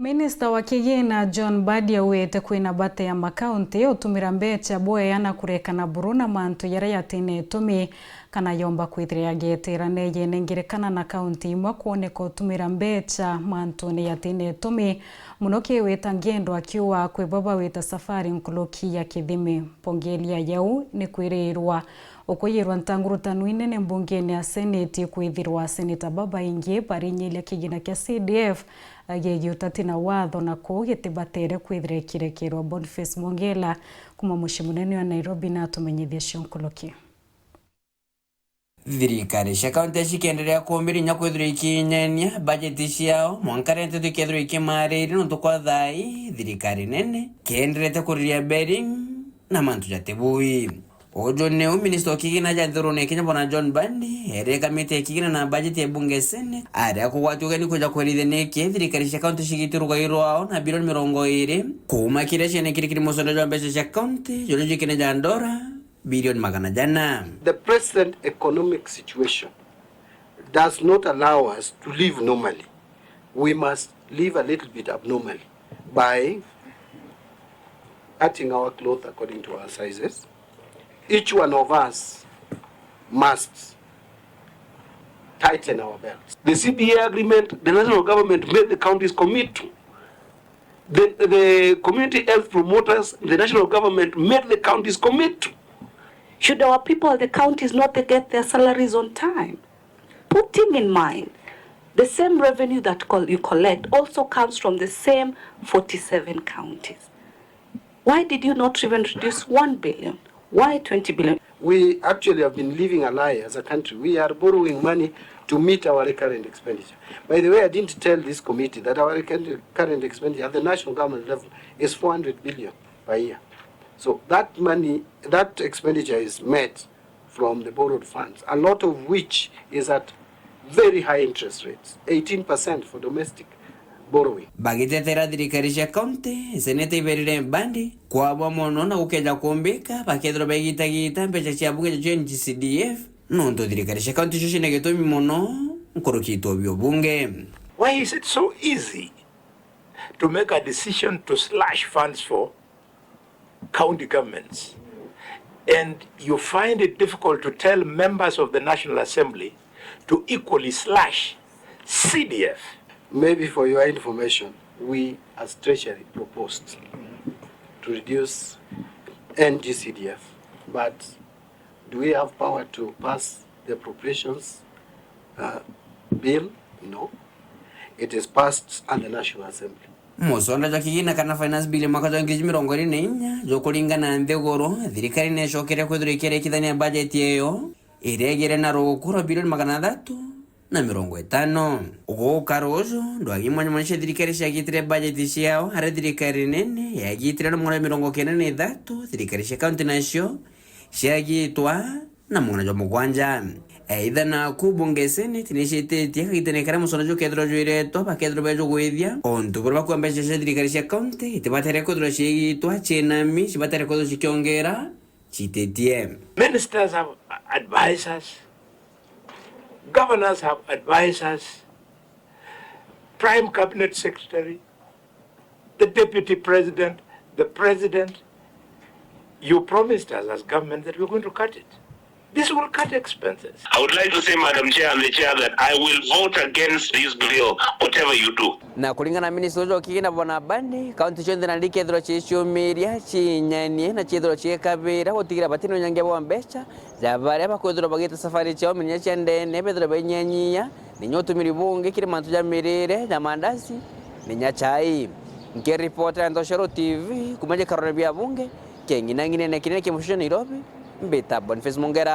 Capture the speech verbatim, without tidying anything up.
Minista wa kigina John Mbadi augite kwina bata ya makaunti utumira mbecha bwea na kurekana buru na mantu jaria jatine itumi kana yomba kwithira yageterana ijene ngerekana na kaunti imwe kwoneka utumira mbecha mantune jatine itumi, muno kiwita ngendo akiuga kwi bo bawita safari nkuruki ya kithimi. Mpongeli ya yau ni kwirirwa ukuyirwa ntangurutano inene mbungene ya Seneti kwithirwa seneta babaingi barinyiria kigina kia C D F gigiutati na watho na kuu gitibatere kwithira ikirekerwa. Boniface Mwongela kuma mucii munene wa Nairobi natumenyithie cionkuluki. Thirikari cia kaunti cikienderea kuumirinya kwithirwa ikinyania bajeti ciao mwanka rente tukethirwa ikimaariria, nontu kwa thaa ii thirikari nene kienderete kuriria bering na mantu jatibui. Uju niu minista wa kigina ja nthigurune ya Kenya, bwana John Mbadi, erire kamiti ya kigina na bajeti ya bunge Senate, aria kugwatwa ugeni kuja kwerithia niki thirikari cia kaunti cigitue rugai rwao na bilioni mirongo iri kuuma kiria cianekire kiri musonda jwa mbeca cia kaunti juria jwikene ja ndora bilioni magana jana. The present economic situation does not allow us to live normally. We must live a little bit abnormally by cutting our clothes according to our sizes. Each one of us must tighten our belts. The C B A agreement, the national government made the counties commit to. The, the community health promoters, the national government made the counties commit to. Should our people at the counties not get their salaries on time? Putting in mind, the same revenue that col-, you collect also comes from the same forty-seven counties. Why did you not even reduce one billion? Why twenty billion? We actually have been living a lie as a country. We are borrowing money to meet our recurrent expenditure. By the way, I didn't tell this committee that our recurrent, current expenditure at the national government level is four hundred billion per year. So that money, that expenditure is met from the borrowed funds, a lot of which is at very high interest rates, eighteen percent for domestic borrowing. Bagitetera thirikari cia kaunti, seneta iberire Mbadi kwabwa mono na gukeja kumbika bakethirwa baigitagita mbeca cia bunge cia N G C D F, nontu thirikari cia kaunti icio ciina gitumi mono nkuruki itwe bia ubunge. Why is it so easy to make a decision to slash funds for county governments, and you find it difficult to tell members of the National Assembly to equally slash C D F. Maybe for your information, we as Treasury proposed to reduce N G C D F, but do we have power to pass the appropriations, uh, bill? No. It is passed at the National Assembly. Musonda jwa kigina kana finance bill mwaka jwa ngiri mirongo iri na inya jukuringana na nthiguru, thirikari niicokere kwithirwa ikirikithania bajeti iyo iria igire na ruuku rwa bilioni magana athatu na mirongo itano. Gukara uju, ndwagi mwanya mwanya cia thirikari ciagitire bajeti ciao, aria thirikari nene yagitire na mugana mirongo kenda na ithatu, thirikari cia kaunti nacio ciagitwa na mugana jwa mugwanja. Either naku bunge Senate niciititie kagitene karia musonda jukethirwa jwiretwa bakethirwa bejugwithia untu buria bakua mbeca cia thirikari cia kaunti itibatere kwithirwa ciigitwa ciinami, cibatere kwithirwa cikiongera ciititie. Ministers have advisors, governors have advisors, prime cabinet secretary, the deputy president, the president, you promised us as government that we're going to cut it. This will cut expenses. I would like to say, Madam Chair and the Chair, that I will vote against this bill, whatever you do. Na kuringana na minista uju wa kigina bwana Mbadi, kaunti cionthe nandi ikethirwa ciiciumiria, ciinyanie na ciithirwa ciikabira gutigira batina unyangia bwa mbeca ja baria bakwithirwa bagita safari ciao mithenya cia ndene bethirwa bainyanyia, na inya utumiri bungi kiri mantu ja mirire ja mandazi na inya chai. Nkiripotera Ntoshero T V kuma gikarone bia bunge kia ng'inang'inene kinene kia mucicio Nairobi, mbita Boniface Mongera.